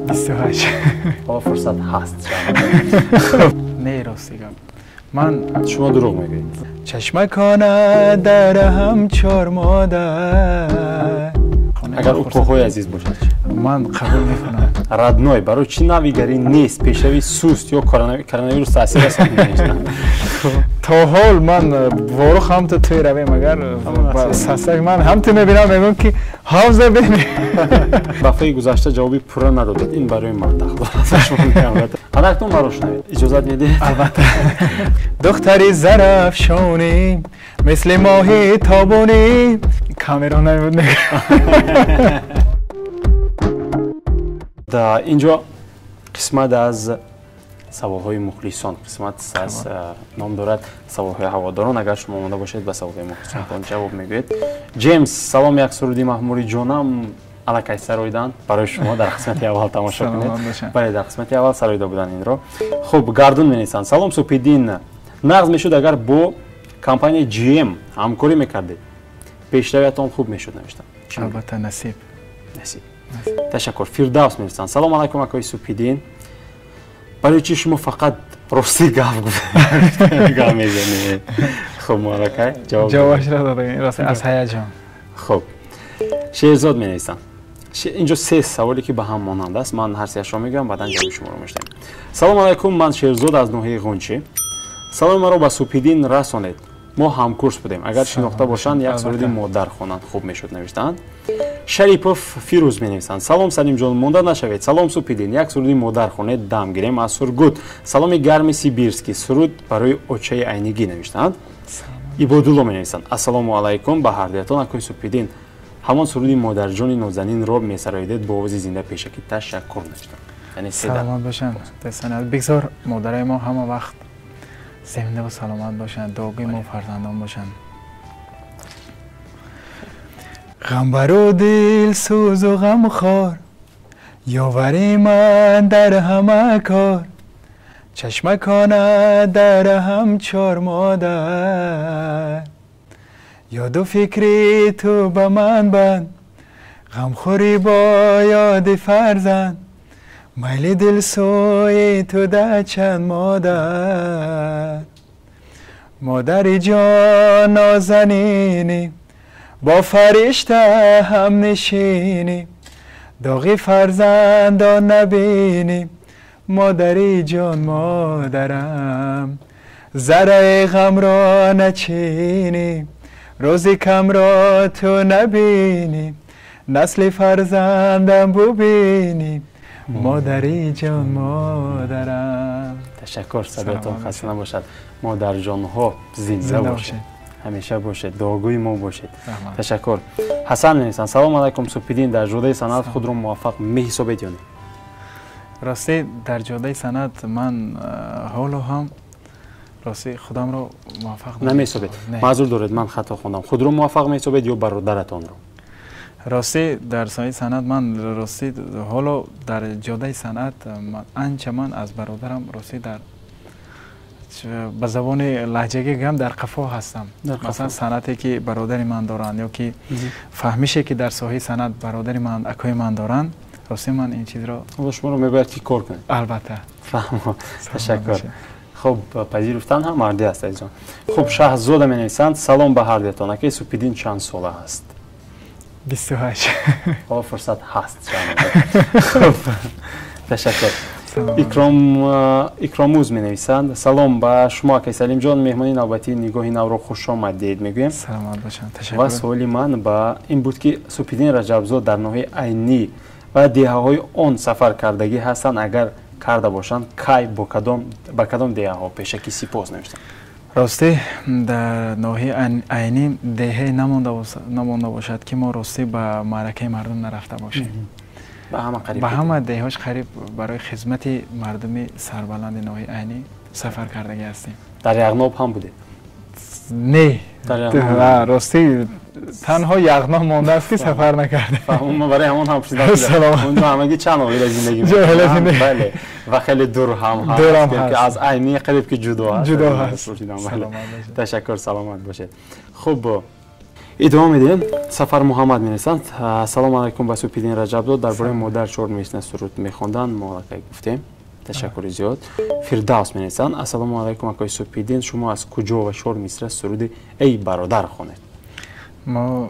28. Ҳоло фурсат ҳаст. Не, рости гап. Ман шумо дурӯғ мегӯед. Чашмакона дар ҳам чор модар. Агар укоҳои азиз бошад чӣ? Ман қабул мекунам. Родной, барои чӣ навигарӣ нест? Пешравӣ суст ё коронавирус таъсир расонид? То ҳол ман ворух ҳамту тӯй равем, агар сасаи ман ҳамту мебинам, мегӯям ки ҳавза бини. Дафъаи гузашта ҷавоби пурра надодед, ин барои ман дахл дорад. Анакнун маро шунавед, иҷозат медиҳед? Албатта. Духтари зарафшонӣ, мисли моҳи тобонӣ. Камера набуд. Инҷо қисмат аз саволҳои мухлисон, қисмат аз ном дорад саволҳои ҳаводорон. Агар шумо омода бошед, ба саволҳои мухлисонтон ҷавоб мегӯед. Ҷеймс, салом, як суруди маҳмури ҷонам аллакай сароиданд барои шумо, дар қисмати аввал тамошо кунед. Бале, дар қисмати аввал сароида буданд инро. Хуб, Гардун менависанд: салом Супиддин, нағз мешуд агар бо компанияи GM ҳамкорӣ мекардед, пешравиятон хуб мешуд, навиштанд. Албатта, насиб. Насиб. Ташаккур. Фирдавс менависанд: салом алайкум акои Супиддин, барои чӣ шумо фақат рости гап гап мезанед? Хуб, мо аллакай ҷавобашро додем, рост аз ҳаяҷон. Хуб, Шерзод менависанд. Инҷо се саволе ки ба ҳам монанд аст, ман ҳар сеашро мегӯям, баъдан ҷавоби шуморо мешунавем. Салом алайкум, ман Шерзод аз ноҳияи Ғунчӣ. Саломи маро ба Супиддин расонед, мо ҳамкурс будем, агар шинохта бошанд як суруди модар хонанд хуб мешуд, навиштаанд. Шарипов Фирӯз менависанд: салом Салимҷон, монда нашавед. Салом Супиддин, як суруди модар хонед, дам гирем аз Сургут. Саломи гарми сибирский, суруд барои очаи Айнигӣ, навиштаанд. Ибодулло менависанд: ассалому алайкум ба ҳардуятон акои Супиддин, ҳамон суруди модарҷони нозанинро месароидед бо овози зинда, пешакӣ ташаккур, навиштанд. Саломат бошанд. Бигзор модарои мо ҳама вақт зиндаву саломат бошанд, дуогӯи мо фарзандон бошанд. Ғамбару дилсӯзу ғамхор, ёвари ман дар ҳама кор, чашмакона дар ҳам чор модар. Ёду фикри ту ба ман банд, ғамхӯрӣ бо ёди фарзанд, майли дилсӯи ту да чанд модар. Модари ҷон нозанинӣ, бо фаришта ҳамнишинӣ, доғи фарзандон набинӣ, модари ҷон модарам. Зарраи ғамро начинӣ, рӯзи камро ту набинӣ, насли фарзандам бубинӣ, модари ҷон модарам. Ташаккур, садоятон хаста набошад. Модарҷонҳо зинда бошед, ҳамеша бошед, дуогӯи мо бошед. Ташаккур. Ҳасан менависанд: салом алайкум Супиддин, дар ҷодаи санъат худро муваффақ меҳисобед ё не? Рости дар ҷодаи санъат ман ҳоло ҳам рости худамро муваффақ намеҳисобед. Маъзур доред, ман хато хондам. Худро муваффақ меҳисобед ё бародаратонро? Рости дар соҳаи санъат ман рости ҳоло дар ҷодаи санъат анча ман аз бародарам рости дар ба забони лаҳҷагӣ гӯям дар қафо ҳастам. Масалан, санъате ки бародари ман доранд ё ки фаҳмише ки дар соҳаи санъат бародари ман, акои ман доранд, рости ман ин чизро ҳоло шуморо мебояд ки кор кунед. Албатта. Фаҳмо. Ташаккур. Хуб, пазируфтан ҳам мардӣ аст, азизон. Хуб, Шаҳзода менависанд: салом ба ҳардуятон, акаи Супиддин чанд сола аст? 28. Ҳоло фурсат ҳаст. Хуб, ташаккур. Икромуз менависанд: салом ба шумо акаи Салимҷон, меҳмони навбатии нигоҳи навро хуш омадед мегӯем. Саломат бошанд, ташаккур. Ва суоли ман ба ин буд ки Супиддин Раҷабзод дар ноҳияи Айнӣ ва деҳаҳои он сафар кардагӣ ҳастанд, агар карда бошанд, кай, ба кадом деҳаҳо? Пешакӣ сипос, навиштанд. Ростӣ дар ноҳияи Айнӣ деҳае намонда бошад ки мо ростӣ ба маъракаи мардум нарафта бошем. Ба ҳама деҳҳош қариб барои хизмати мардуми сарбаланди ноҳияи Айнӣ сафар кардагӣ ҳастем. Дар Яғноб ҳам будед? Не, ростӣ танҳо Яғноб мондааст ки сафар накардем. Ман барои ҳамон ҳам пурсидам. Онҷо ҳамагӣ чанд оила зиндагӣ мекунанд? Бале, ва хеле дур ҳам ҳаст, ки аз Айнӣ қариб ки ҷудо ҳаст. Ҷудо ҳаст. Ташаккур, саломат бошед. Хуб, Идома медиҳем. Сафар Муҳаммад менависанд: ассалому алайкум ба Субҳиддин Раҷабзод, дар бораи модар чор мисра суруд мехонданд, мо аллакай гуфтем. Ташаккури зиёд. Фирдавс менависанд: ассалому алайкум акои Субҳиддин, шумо аз куҷо ва чор мисра суруди эй бародар хонед? Мо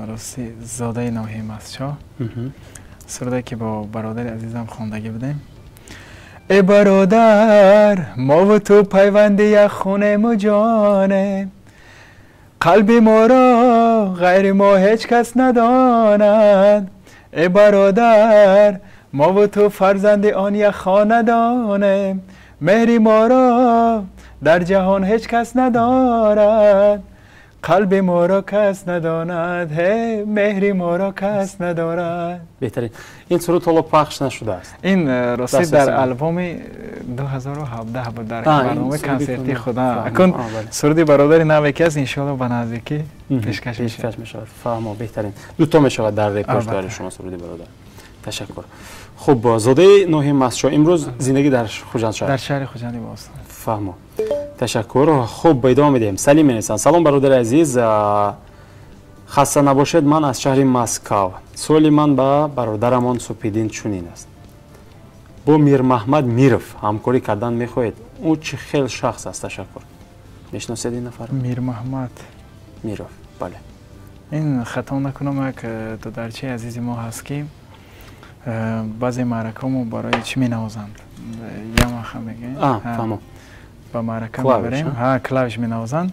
рости зодаи ноҳияи Мастчоҳ, суруде ки бо бародари азизам хондагӣ будем. Эй бародар, мову ту пайванди як хунему ҷонем, қалби моро ғайри мо ҳеҷ кас надонад. Эй бародар, мову ту фарзанди он як хонадонем, меҳри моро дар ҷаҳон ҳеҷ кас надорад, қалби моро кас надонад, ҳе меҳри моро кас надорад. Беҳтарин. Ин суруд ҳоло пахш нашудааст? Ин рости дар албоми 2017 буд, дар барномаи консертии худа. Акун суруди бародари наве ки аст, иншоалло ба наздикӣ пешкаш мешавад. Фаҳмо, беҳтарин. Дуто мешавад дар репертуари шумо суруди бародар. Ташаккур. Хуб, зодаи ноҳияи Мастчоҳ, имрӯз зиндагӣ дар Хуҷанд шаҳр? Дар шаҳри Хуҷанди бостон. Фаҳмо, ташаккур. Хуб, идома медиҳем. Салим менависанд: салом бародари азиз, хаста набошед, ман аз шаҳри Москав. Суоли ман ба бародарамон Субҳиддин чунин аст: бо Мирмаҳмад Миров ҳамкорӣ кардан мехоҳед? Ӯ чӣ хел шахс аст? Ташаккур. Мешиносед ин нафар? Мирмаҳмад Миров, бале. Ин хато накунам, як додарчаи азизи мо ҳаст ки баъзе маъракаҳо барои чӣ менавозанд, ямаха мегӯем, ба маърака мебарем, клавиш менавозанд.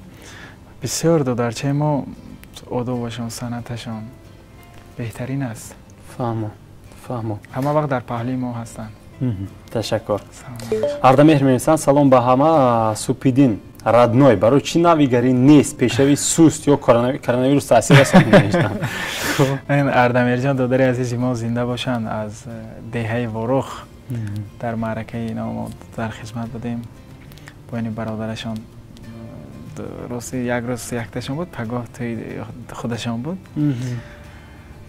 Бисёр додарчаи мо одобашон, санъаташон беҳтарин аст. Фаҳмо, фаҳмо. Ҳама вақт дар паҳлӯи мо ҳастанд. Ташаккур. Ардамеҳр менависанд: салом ба ҳама, Субҳиддин родной, барои чӣ навигарӣ нест? Пешрави суст ё коронавирус таъсир расонд? Ин Ардамеҳрҷон додари азизи мо зинда бошанд, аз деҳаи Ворух дар маъракаи ино мо дар хизмат будем бо ини бародарашон. Рости як рӯз якташон буд, пагоҳ тӯи худашон буд.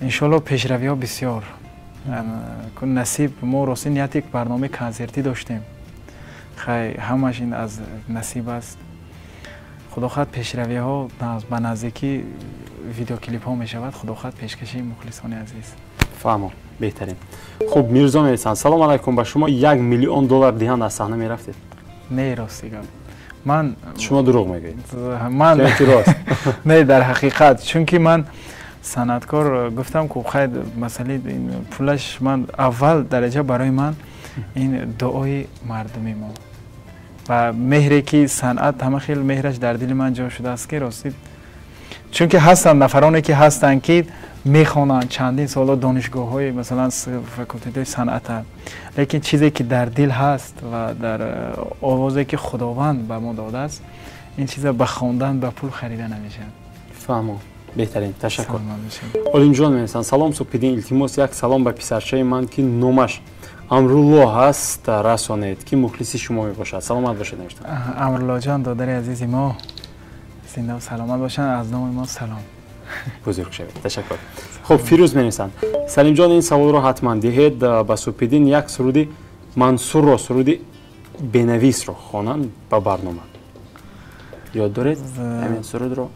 Иншоалло пешравиҳо бисёр насиб. Мо рости нияти барномаи консертӣ доштем, хай ҳамаш ин аз насиб аст. Худо хоҳад пешравиҳо ба наздикӣ видеоклипҳо мешавад, худо хоҳад пешкаши мухлисони азиз. Фаҳмо, беҳтарин. Хуб, Мирзо менависанд: салом алайкум, ба шумо 1 миллион доллар диҳанд аз саҳна мерафтед? Не, рости гап ман шумо дурӯғ мегӯед. Ман рост не, дар ҳақиқат, чунки ман санъаткор гуфтам ку хайр, масъалаи пулаш ман аввал дараҷа барои ман ин дуои мардуми мо ва меҳре ки санъат ҳама хел меҳраш дар дили ман ҷо шудааст ки рости, чунки ҳастанд нафароне ки ҳастанд ки мехонанд чандин соло донишгоҳҳои масалан факултетҳои санъата, лекин чизе ки дар дил ҳаст ва дар овозе ки Худованд ба мо додааст, ин чиза ба хондан, ба пул харида намешавад. Фаҳмо, беҳтарин, ташаккур. Олимҷон менависанд: салом Субҳиддин, илтимос як салом ба писарчаи ман ки номаш Амрулло ҳаст расонед, ки мухлиси шумо мебошад. Саломат бошед. Навиштанд Амруллоҷон, додари азизи мо, зинда саломат бошанд, аз номи мо салом. Бузург шавед, ташаккур. Хуб, Фирӯз менависанд: Салимҷон, ин саволро ҳатман диҳед ба Субҳиддин, як суруди Мансурро, суруди бенависро хонанд ба барнома. Ёд доред ҳамин сурудро?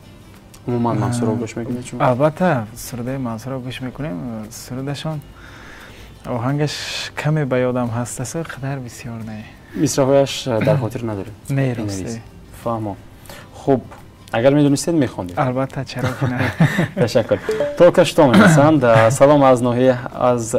Умуман Мансурро гӯш мекунед шумо? Албатта, сурудаи Мансурро гӯш мекунем. Сурудашон оҳангаш каме ба ёдам ҳаст, аст қадар бисёр не. Мисраҳояш дар хотир надоред? Не, рости. Фаҳмо. Хуб, агар медонистед мехондед? Албатта, чаро ки не. Ташаккур. Только что менависанд: салом аз ноҳия аз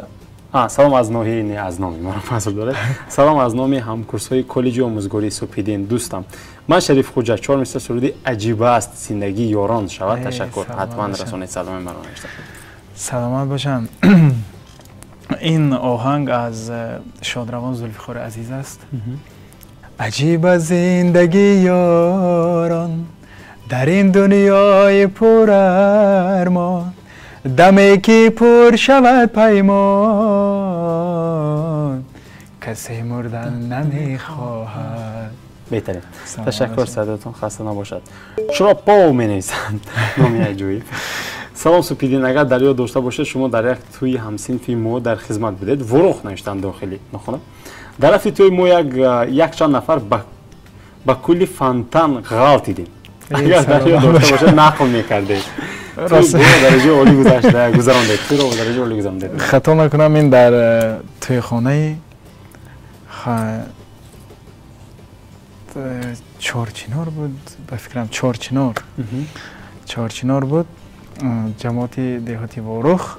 салом аз ноҳияи не, аз номи маро мазур доред. Салом аз номи ҳамкурсҳои коллеҷи омӯзгории Субҳиддин, дӯстам. Ман Шариф Хуҷа, чор мисра суруди аҷиба аст зиндагии ёрон шавад. Ташаккур, ҳатман расонед саломи маро. Саломат бошанд. Ин оҳанг аз шодравон Зулфиқори азиз аст. Аҷиба зиндагии ёрон дар ин дунёи пурармон, даме ки пур шавад паймон, касе мурдан намехоҳад. Беҳтарин, ташаккур, садоятон хаста набошад. Шуропов менависанд, номи аҷоиб. Салом Субҳиддин, агар дар ёд дошта бошед, шумо дар як тӯи ҳамсинфи мо дар хизмат будед. Ворух навиштанд дохили нохона. Дар рафти тӯи мо якчанд нафар ба кулли фонтан ғалтидем. Агар дар ёд дошта бошед, нақл мекардед. Дараҷаи олӣ гузарондед. Туйро ба дараҷаи олӣ гузарондед. Хато накунам, ин дар тӯйхонаи Чорчинор буд, ба фикрам Чорчинор. Чорчинор буд, ҷамоати деҳоти Ворух.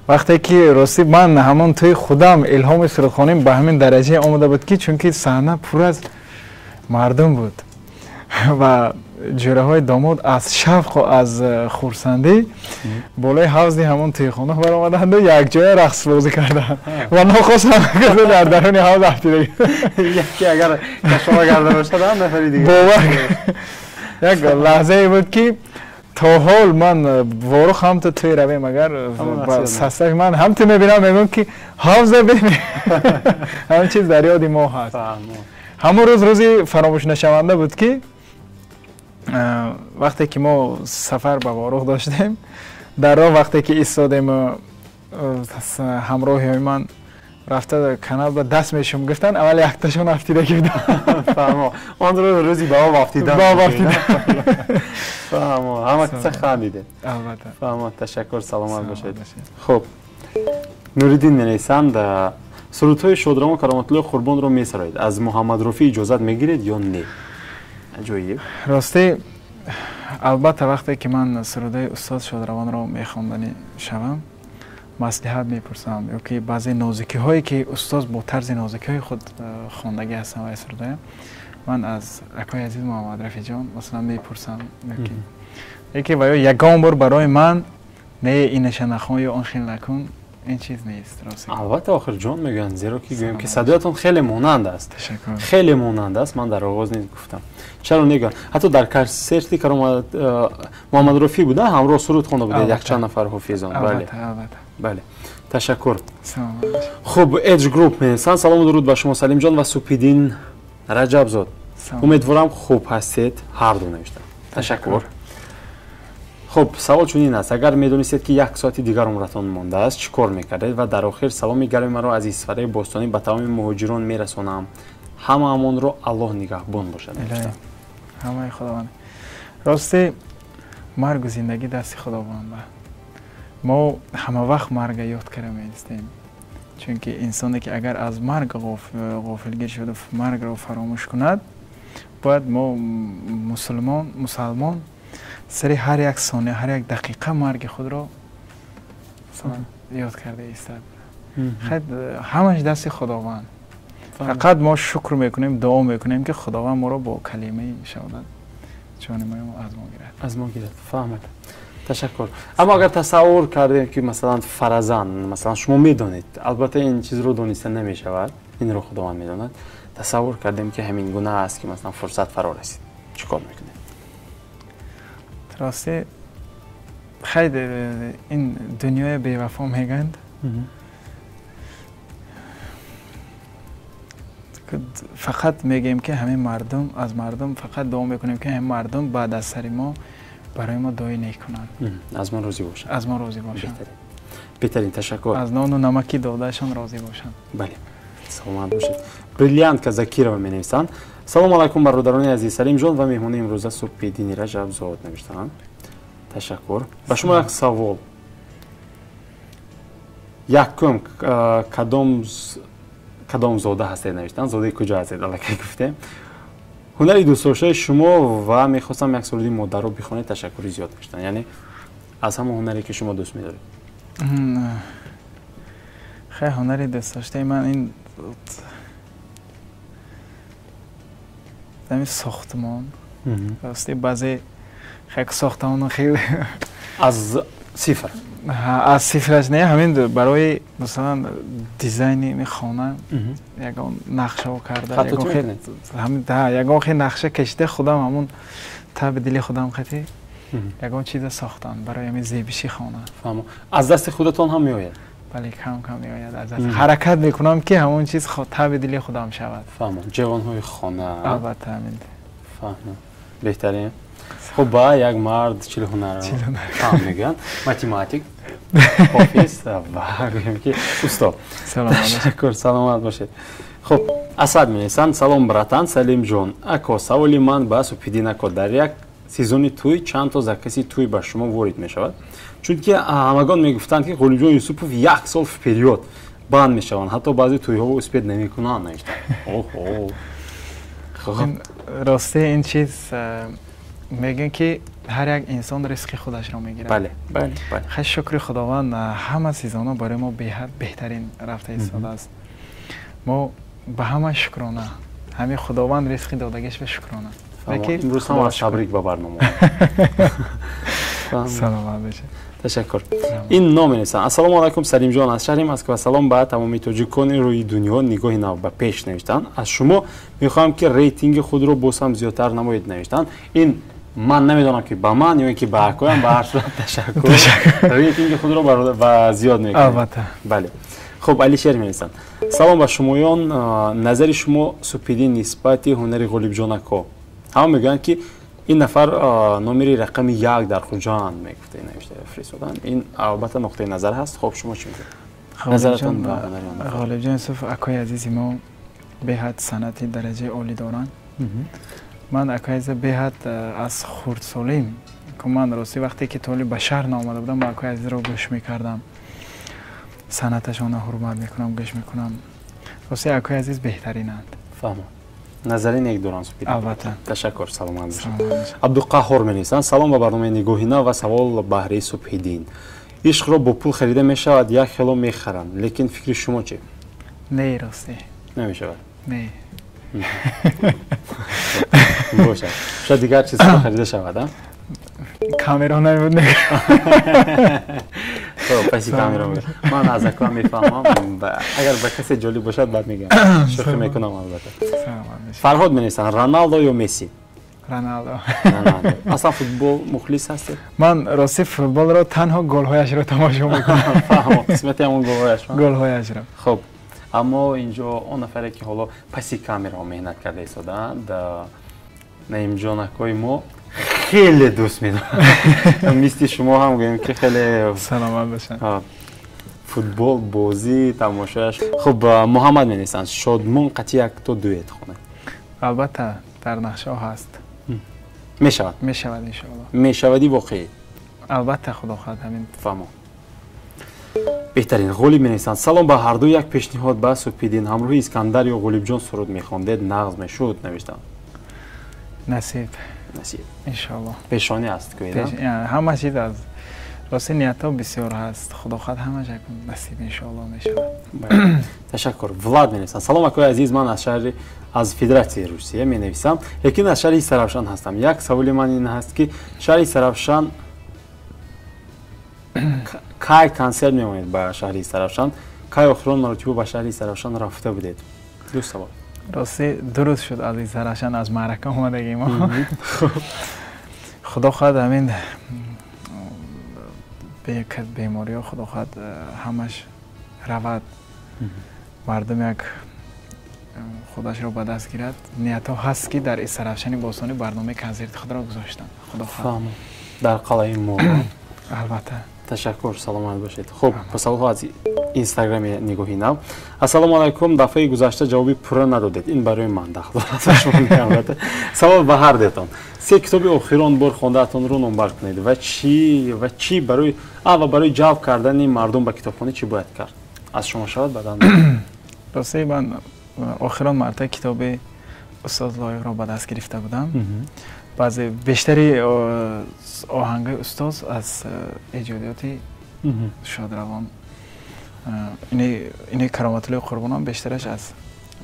Вақте ки ростӣ ман ҳамон тӯи худам илҳоми сурудхоним ба ҳамин дараҷа омода буд, ки чунки саҳна пур аз мардум буд ва ҷӯраҳои домод аз шавқу аз хурсандӣ болои ҳавзи ҳамон тӯйхона баромаданду якҷоя рақсбозӣ карданд ва нохост ҳама дар даруни ҳавз афтида. Яке агар кашола карда бошад, ҳам нафари дигар. Бовар, як лаҳзае буд, ки то ҳол ман Ворух ҳамту тӯй равем, агар састаи ман ҳамту мебинам, мегӯям, ки ҳавза бибин. Ҳамин чиз дар ёди мо ҳаст. Ҳамон рӯз рӯзи фаромӯшнашаванда буд, ки вақте ки мо сафар ба Ворух доштем, дар роҳ вақте ки истодем, ҳамроҳиҳои ман рафта канал ба даст мешум гуфтанд, аввал якташон афтидагӣ будам. Фаҳмо, он рӯз рӯзи ба об афтидан. Ба об афтидан. Фаҳмо, ҳама каса хандидед. Албатта. Фаҳмо, ташаккур, саломат бошед. Хуб, Нуриддин менависанд: сурудҳои шодравон Кароматуллои Қурбонро месароед, аз Муҳаммад Рафеъ иҷозат мегиред ё не? Аҷоиб. Ростӣ, албатта, вақте ки ман сурудҳои устод шодравонро мехонданӣ шавам, маслиҳат мепурсам ё ки баъзе нозикиҳое, ки устоз бо тарзи нозикиҳои худ хондагӣ ҳастанд ва сурудҳоям, ман аз акои азиз Муҳаммад Рафеъҷон масалан мепурсам, яке ва ё ягон бор барои ман не, инаша нахон ё он хел накун, ин чиз нест, рости. Албатта, охир ҷон мегӯянд, зеро ки гӯем, ки садоятон хеле монанд аст. Ташаккур. Хеле монанд аст. Ман дар оғоз низ гуфтам, чаро негӯям, ҳатто дар консерти Муҳаммад Рафеъ буда, ҳамроҳ суруд хонда будед якчанд нафар ҳофизон. Бале, бале, ташаккур. Хуб, Edge Group менависанд: салому дуруд ба шумо, Салимҷон ва Супиддин Раҷабзод, умедворам, хуб ҳастед ҳарду, навиштам. Ташаккур. Хуб, савол чунин аст: агар медонистед, ки як соати дигар умратон мондааст, чӣ кор мекардед? Ва дар охир саломи гарми маро аз Исфараи бостонӣ ба тамоми муҳоҷирон мерасонам, ҳамаамонро Аллоҳ нигаҳбон бошад. Ҳамаи Худованд. Рости, маргу зиндагӣ дасти Худованд. Мо ҳама вақт марга ёд карда меистем, чунки инсоне ки агар аз марг ғофилгир шуда, маргро фаромӯш кунад, бояд мо мусалмон сари ҳар як сония, ҳар як дақиқа марги худро ёд карда истад. Ҳамаш дасти Худованд. Фақат мо шукр мекунем, дуо мекунем, ки Худованд моро бо калимаи шаҳодат ҷони мо аз мо гирад. Аз мо гирад. Фаҳмад, ташаккур. Аммо агар тасаввур кардем, ки масалан, фаразан, масалан, шумо медонед, албатта ин чизро дониста намешавад, инро Худованд медонад, тасаввур кардем, ки ҳамин гуна аст, ки масалан фурсат фаро расид, чӣ кор мекунед? Рости, хайр, ин дунёи бевафо мегӯянд. Фақат мегӯем, ки ҳамин мардум, аз мардум фақат дуо мекунем, ки ҳамин мардум баъд аз сари мо барои мо дуои нек кунанд. Аз мо розӣ бошанд. Аз мо розӣ бошанд. Беҳтарин, ташаккур. Аз нону намаки додаашон розӣ бошанд. Бале, саломат бошед. Бриллиантка Закирова менависанд: салому алайкум, бародарони азиз, Салимҷон ва меҳмони имрӯза Субҳиддини Раҷабзод, навиштаанд. Ташаккур. Ба шумо як савол. Якум, кадом зода ҳастед, навиштанд, зодаи куҷо ҳастед, аллакай гуфтем. Ҳунари дӯстдоштаи шумо ва мехостам як суруди модарро бихонед, ташаккури зиёд, навиштанд. Яъне аз ҳамон ҳунаре, ки шумо дӯст медоред. Хай, ҳунари дӯстдоштаи ман ин ҳамин сохтмон. Рости, баъзе сохтмону хеле Аз сифр. Аз сифраш не, ҳамин барои масалан дизайни хона ягон нақшао карда, ягон хел нақша кашида, худам ҳамон таби дили худам қати ягон чиза сохтам барои ҳамин зебиши хона. Фаҳмо, аз дасти худатон ҳам меояд? Бале, кам кам меояд аз даст. Ҳаракат мекунам, ки ҳамон чиз таби дили худам шавад. Фаҳмо, ҷавонҳои хона. Албатта, ҳамин. Фаҳмо, беҳтарин. Хуб, ба як мард 40 ҳунар фаҳм мегӯянд: математик, ҳофиз ва гӯем, ки устод. Ташаккур, саломат бошед. Хуб, Асад менависанд: салом, братан Салимҷон ако, саволи ман ба Субҳиддин ако, дар як сезони тӯй чанд то закази тӯй ба шумо ворид мешавад? Чунки ҳамагон мегуфтанд, ки Ғолибҷон Юсупов як сол вперёд банд мешаванд, ҳатто баъзе тӯйҳоро успеть намекунанд, навиштанд. Оҳо. Рости ин чиз мегӯем, ки ҳар як инсон ризқи худашро мегирад. Бале, бале, бале. Хай, шукри Худованд, ҳама сезонҳо барои мо беҳад беҳтарин рафта истодааст. Мо ба ҳама шукрона, ҳамин Худованд ризқи додагиш ба шукрона. Имрӯз ҳам аз табрик ба барнома. Саломат бошед. Ташаккур. Ин ном менависанд: ассалому алайкум, Салимҷон, аз шаҳри Москва салом ба тамоми тоҷикони рӯи дунё. Нигоҳи нав ба пеш, навиштанд. Аз шумо мехоҳам, ки рейтинги худро боз ҳам зиёдтар намоед, навиштанд. Ин ман намедонам, ки ба ман ё ин ки ба акоям, ба ҳар сурат ташаккур, рейтинги худро ба зиёд мекунем. Албатта. Бале. Хуб, Алишер менависанд: салом ба шумоён, назари шумо, Супидин, нисбати ҳунари Ғолибҷон ако? Ҳама мегӯянд, ки ин нафар номери рақами як дар Хуҷанд мегуфта, навишта фиристоданд. Ин албатта нуқтаи назар ҳаст. Хуб, шумо чӣ мегӯед, назаратон ба ҳунари он нафар? Ғолибҷон Юсуф акои азизи мо беҳад санъати дараҷаи олӣ доранд. Ман акои азиза беҳад аз хурдсолим, ман ростӣ вақте ки толи ба шаҳр наомада будам, ман акои азизро гӯш мекардам, санъаташонро ҳурмат мекунам, гӯш мекунам. Ростӣ акои азиз беҳтаринанд. Фаҳмам, назари нек доранд Супидин. Албатта. Ташаккур, саломат бошед. Абдуқаҳҳор менависанд: салом ба барномаи Нигоҳи нав ва савол баҳри Субҳиддин. Ишқро бо пул харида мешавад? Як хело мехаранд, лекин фикри шумо чӣ? Не, ростӣ. Намешавад? Не. Бошад, шояд дигар чизҳо харида шавад, а? Камера набуд. Хуб, паси камера ман аз акоам мефаҳмам, агар ба касе ҷолиб бошад, баъд мегӯям, шӯхӣ мекунам албатта. Фарҳод менависанд: Роналдо ё Месси? Роналдо. Роналдо. Аслан футбол мухлис ҳастед? Ман рости футболро танҳо голҳояшро тамошо мекунам. Фаҳмам, қисмати ҳамон голҳояш. Голҳояшро. Хуб, аммо инҷо он нафаре, ки ҳоло паси камераҳо меҳнат карда истодаанд, Наимҷон акои мо хеле дӯст медорад, мисли шумо ҳам гӯем, ки хеле Саломат бошанд. Футбол бозӣ тамошояш. Хуб, Муҳаммад менависанд: Шодмон қати якто дуэт хонед. Албатта, дар нақшаҳо ҳаст. Мешавад? Мешавад, иншоалло. Мешавади воқеӣ? Албатта, худо хоҳад, ҳамин. Фаҳмон, беҳтарин. Ғолиб менависанд: салом ба ҳарду, як пешниҳод ба Субҳиддин, ҳамроҳи Искандар ё Ғолибҷон суруд мехондед, нағз мешуд, навиштанд. Насиб. Насиб. Иншоалло. Пешонӣ аст гӯед. Ҳама чиз аз рости ниятҳо бисёр ҳаст, худо хоҳад, ҳамаш насиб, иншоалло, мешавад. Ташаккур. Влад менависанд: салом, акои азиз, ман аз шаҳри аз Федератсияи Русия менависам, лекин аз шаҳри Саравшан ҳастам. Як саволи ман ин ҳаст, ки шаҳри Саравшан кай консерт мемонед ба шаҳри Саравшан? Кай охирон маротиба ба шаҳри Саравшан рафта будед? Ду савол. Рости дуруст шуд, аз Саравшан аз маърака омадагим. Худо хоҳад, ҳамин бемориҳо, худо хоҳад, ҳамаш равад, мардум як худашро ба даст гирад. Ниятҳо ҳаст, ки дар Саравшани бостонӣ барномаи консерти худро гузоштам, худо хоҳад. Дар қалъаи мо. Албатта. Ташаккур, саломат бошед. Хуб, саволҳо аз Инстаграми Нигоҳи нав. Ассалому алайкум, дафъаи гузашта ҷавоби пурра надодед, ин барои ман дахл дорад албатта. Савол ба ҳар дуятон: се китоби охирон бор хондаатонро номбар кунед ва чӣ барои ва барои ҷалб кардани мардум ба китобхона чӣ бояд кард? Аз шумо шавад, баъдан. Рости ман охирон марта китоби устод Лоиқро ба даст гирифта будам. Баъзе бештари оҳангҳои устоз аз эҷодиёти шодравон ини Кароматуллои Қурбонам бештараш аз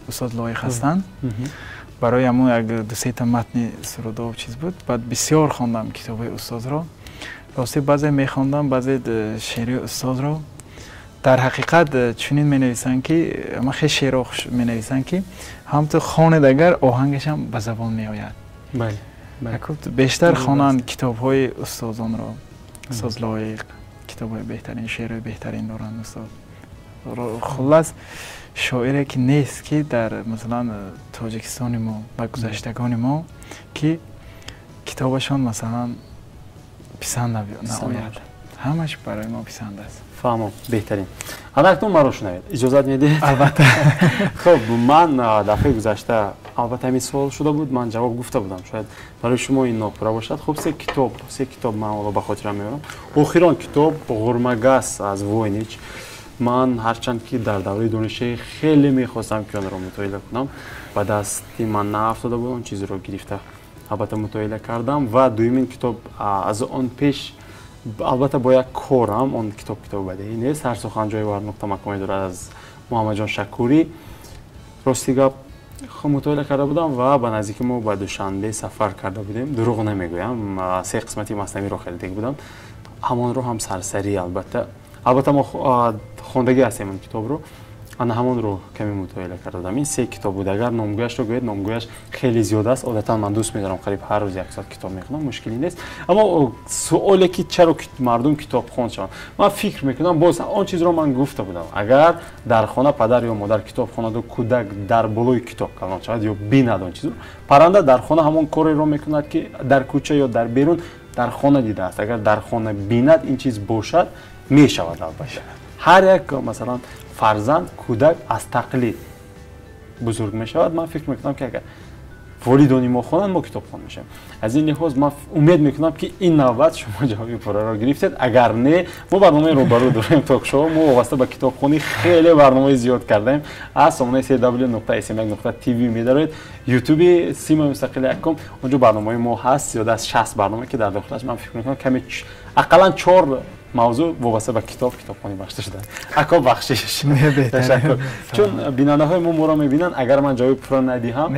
устод Лоиқ ҳастанд. Барои ҳамон як дусета матни сурудо чиз буд. Баъд бисёр хондам китобҳои устозро. Рости баъзе мехондам, баъзе шеърии устозро. Дар ҳақиқат чунин менависанд, ки ман хеле шеърро менависанд, ки ҳамту хонед, агар оҳангашам ба забон меояд. Бештар хонанд китобҳои устозонро. Устоз Лоиқ китобҳои беҳтарин, шеърҳои беҳтарин доранд устод. Хуллас, шоире ки нест, ки дар масалан Тоҷикистони мо ва гузаштагони мо, ки китобашон масалан писанд наояд, ҳамаш барои мо писанд аст. Фаҳмом, беҳтарин. Ана акнун маро шунавед, иҷозат медиҳед? Албатта. Хуб, ман дафъаи гузашта Албатта ҳамин суол шуда буд, ман ҷавоб гуфта будам, шояд барои шумо ин нопурра бошад. Хуб, се китоб ман ҳоло ба хотирам меорам. Охирон китоб Ғурмагас аз Войнич. Ман ҳарчанд ки дар давраи донишҷӯӣ хеле мехостам ки онро мутоила кунам, ба дасти ман наафтода буд, он чизро гирифта албатта мутоила кардам. Ва дуюмин китоб аз он пеш албатта бо як корам, он китоб китоби бадеӣ нест, ҳар сухан ҷои ва ҳар нуқта маконе дорад аз Муҳаммадҷон Шакурӣ. Рости гап мутоила карда будам ва ба наздики мо ба Душанбе сафар карда будем, дурӯғ намегӯям, се қисмати маснавиро харида будам, ҳамонро ҳам сарсарӣ албатта мо хондагӣ ҳастем он китобро, ана ҳамонро каме мутоила карда будам. Ин се китоб буд. Агар номгӯяшро гӯед, номгӯяш хеле зиёд аст. Одатан ман дӯст медорам қариб ҳар рӯз як соат китоб мехонам, мушкилӣ нест. Аммо суоле ки чаро мардум китобхон шаванд, ман фикр мекунам, боз он чизро ман гуфта будам, агар дар хона падар ё модар китоб хонаду кӯдак дар болои китоб калон шавад ё бинад он чизро, парранда дар хона ҳамон кореро мекунад ки дар кӯча ё дар берун дар хона дидааст. Агар дар хона бинад ин чиз бошад, мешавад. Албатта ҳар як масалан фарзанд, кӯдак аз тақлид бузург мешавад. Ман фикр мекунам ки агар волидони мо хонанд, мо китобхон мешавем. Аз ин лиҳоз ман умед мекунам ки ин навбат шумо ҷавоби пурраро гирифтед. Агар не, мо барномаи рӯбарӯ дорем, ток-шоу. Мо вобаста ба китобхонӣ хеле барномаи зиёд кардаем. Аз сомонаи cw.sm1.tv медароед, ютуби Симои Мустақили якум, онҷо барномаи мо ҳаст, зиёда аз 60 барнома ки дар дохилаш ман фикр мекунам каме ақаллан 4 мавзӯъ вобаста ба китоб, китобхонӣ бахшида шуда. Ако бахшиш. Ташаккур. Чун бинандаҳои мо моро мебинанд, агар ман ҷавоби пурра надиҳам,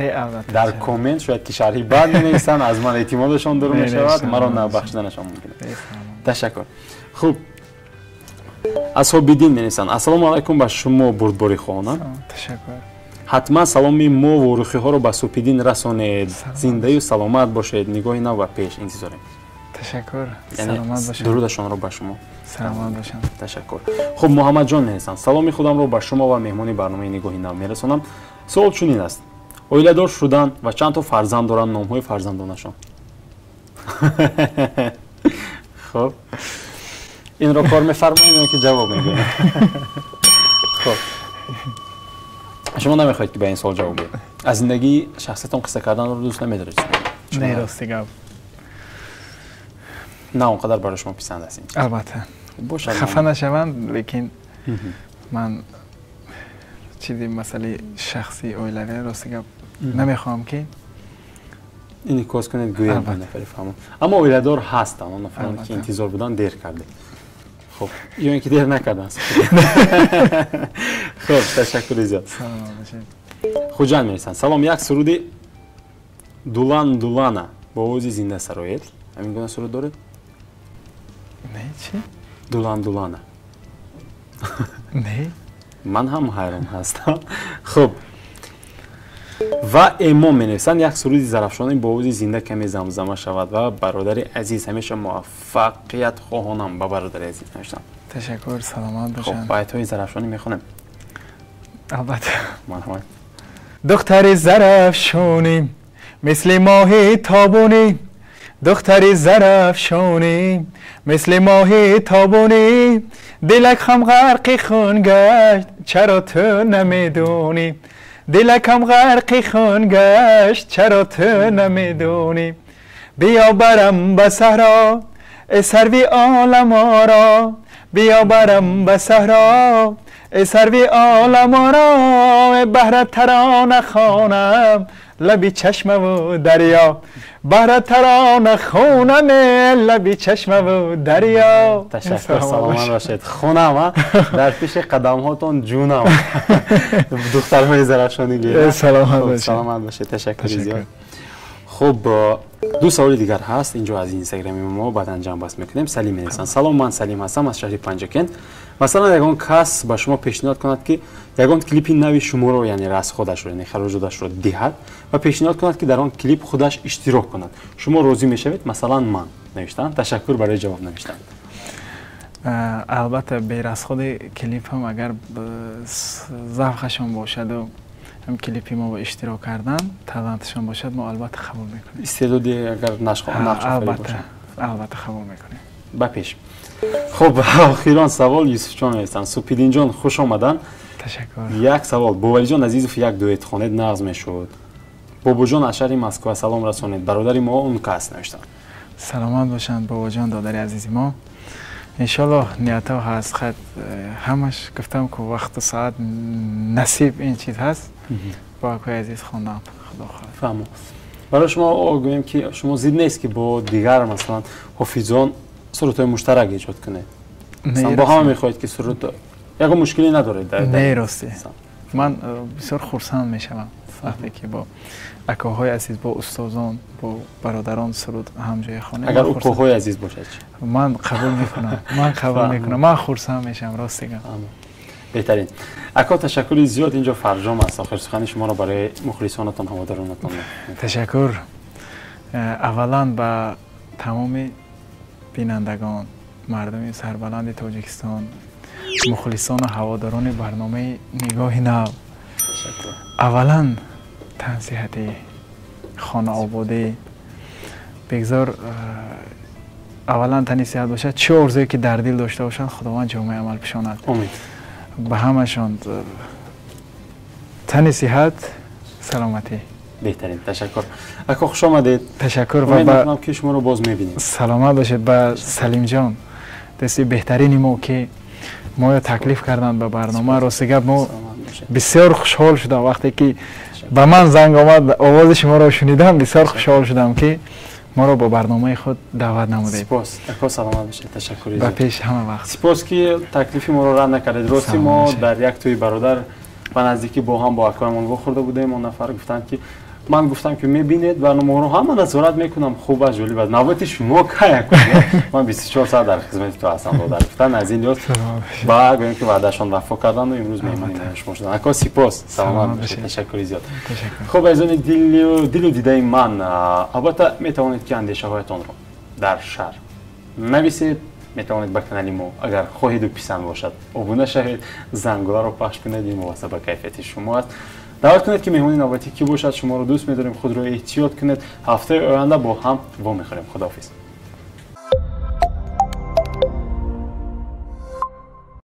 дар коммент шояд ки шарҳи бад менависанд, аз ман эътимодашон дур мешавад, маро набахшиданашон мумкин аст. Ташаккур. Хуб, Асҳобиддин менависанд: ассалому алайкум ба шумо бурдборӣ хоҳонам. Ташаккур. Ҳатман саломи мо ворухиҳоро ба Супиддин расонед. Зиндаю саломат бошед. Нигоҳи нав ба пеш интизорем. Ташаккур. Саломат бошед. Дурудашонро ба шумо. Саломат бошанд. Ташаккур. Хуб, Муҳаммадҷон менависанд: саломи худамро ба шумо ва меҳмони барномаи Нигоҳи нав мерасонам. Суол чунин аст: оиладор шудан ва чанд то фарзанд доранд, номҳои фарзандонашон? Хуб, инро кор мефармоем ё ки ҷавоб мегӯем? Хуб, шумо намехоҳед ки ба ин суол ҷавоб диҳед. Аз зиндагии шахсиятон қисса карданро дӯст намедоред? Не, рости гап. На он қадар барои шумо писанд аст ин? Албатта. Бошад. Хафа нашаванд, лекин ман чизи масъалаи шахсии оилавӣ рости гап намехоҳам ки инъикос кунед, гӯяд ба нафари фаҳмон. Аммо оиладор ҳастанд он нафароне ки интизор буданд, дер кардед. Хуб, ё ин ки дер накарданд. Хуб, ташаккури зиёд. Хуҷанд менависанд: салом, як суруди Дулан Дулана бо овози зинда сароед. Ҳамин гуна суруд доред? Не, чӣ? Дулан Дулана. Не. Ман ҳам ҳайрон ҳастам. Хуб, ва Эмом менависанд: як суруди Зарафшонӣ бо овози зинда каме замзама шавад ва бародари азиз ҳамеша муваффақият хоҳонам. Ба бародари азиз навиштам. Ташаккур, саломат бошанд. Хуб, байтҳои Зарафшонӣ мехонем. Албатта. Марҳамат. Духтари Зарафшонӣ мисли моҳи тобонӣ, духтари Зарафшонӣ мисли моҳи тобонӣ, дилакам ғарқи хун гашт, чаро ту намедонӣ? Дилакам ғарқи хун гашт, чаро ту намедонӣ? Биё барам ба саҳро, эй сарви оламоро, биё барам ба саҳро, эй сарви оламоро, эй баҳра тарона хонам лаби чашмаву дарё, баҳра тарона хонам лаби чашмаву дарё. Ташаккур, саломат бошед. Хунам дар пеши қадамҳотон ҷунам. Духтарҳои Зарафшонӣ гӯянд. Саломат бошед. Саломат бошед, ташаккури зиёд. Хуб, ду саволи дигар ҳаст инҷо аз инстаграми мо, баъдан ҷамъбаст мекунем. Салим менависанд: салом, ман Салим ҳастам аз шаҳри Панҷакент. Масалан, ягон кас ба шумо пешниҳод кунад ки ягон клипи нави шуморо, яъне расходашро, яъне хароҷоташро диҳад ва пешниҳод кунад ки дар он клип худаш иштирок кунад, шумо розӣ мешавед? Масалан, ман навиштам. Ташаккур барои ҷавоб навиштан. Албатта, берасходи клип ҳам агар завқашон бошаду ҳам клипи мо иштирок кардан таланташон бошад, мо албатта қабул мекунем. Истеъдоди агар нақшофарӣ бошад, албатта қабул мекунем. Ба пеш. Хуб, охирон савол Юсуфҷон менависанд: Супиддинҷон, хуш омадан. Ташаккур. Як савол: Бовалиҷон Азизов як дуэт хонед, нағз мешуд? Бобоҷон аз шаҳри Москва салом расонед. Бародари мо он кас навиштанд. Саломат бошанд бобоҷон, додари азизи мо. Иншоллоҳ ниятҳо ҳаст, хат ҳамаш гуфтам ку вақту соат насиб ин чиз ҳаст. Бо акои азиз хондам, худо хоҳад. Фаҳмо. Барои шумо гӯем ки шумо зид нест ки бо дигар масалан ҳофизон сурудҳои муштарак эҷод кунед? Бо ҳама мехоҳед ки суруд, ягон мушкиле надоред? Не, ростӣ ман бисёр хурсанд мешавам вақте ки бо акоҳои азиз, бо устозон, бо бародарон суруд ҳамҷоя хонем. Агар укоҳои азиз бошад чӣ? Ман қабул мекунам, ман қабул мекунам, ман хурсанд мешавам, рости гап. Беҳтарин. Ако, ташаккури зиёд, инҷо фарҷом аст. Охир сухани шуморо барои мухлисонатон, ҳаводоронатон. Ташаккур. Аввалан ба тамоми бинандагон, мардуми сарбаланди Тоҷикистон, мухлисону ҳаводорони барномаи Нигоҳи нав. Аввалан тансиҳатӣ, хонаободӣ, бигзор аввалан тани сиҳат бошад, чӣ орзуе ки дар дил дошта бошанд, Худованд ҷомаи амал пӯшонад. Ба ҳамашон тани сиҳат, саломатӣ. Беҳтарин, ташаккур. Ако, хуш омадед. Ташаккур. Умед мекунам ки шуморо боз мебинем. Саломат бошед. Ба Салимҷон, дасти беҳтарини мо, ки моро таклиф карданд ба барнома. Рости гап, мо бисёр хушҳол шудам вақте ки ба ман занг омад, овози шуморо шунидам, бисёр хушҳол шудам ки моро бо барномаи худ даъват намудед. Сипос, ако, саломат бошед, ташаккури. Ба пеш ҳама вақт. Сипос ки таклифи моро рад накардед. Рости мо дар як тӯи бародар ба наздикӣ бо ҳам бо акоямон вохӯрда будем. Он нафар гуфтанд ки ман гуфтам ки мебинед, барномаҳоро ҳама назорат мекунам, хуб аст, ҷолиб аст, навбати шумо кай? Ман 24 соат дар хизмати ту ҳастам, додар, гуфтан. Аз ин лиҳоз ба гӯем ки ваъдашон вафо карданду имрӯз меҳмони шумо шуданд. Ако, сипос, саломат бошед, ташаккури зиёд. Хуб, азизони дилу дидаи ман, албатта метавонед ки андешаҳоятонро дар шарҳ нависед, метавонед ба канали мо, агар хоҳеду писанд бошад, обуна шавед, зангуларо пахш кунед, ин вобаста ба кайфияти шумо аст. Даъват кунед ки меҳмони навбатӣ кӣ бошад. Шуморо дӯст медорем, худро эҳтиёт кунед. Ҳафтаи оянда бо ҳам вомехӯрем. Худоҳофиз.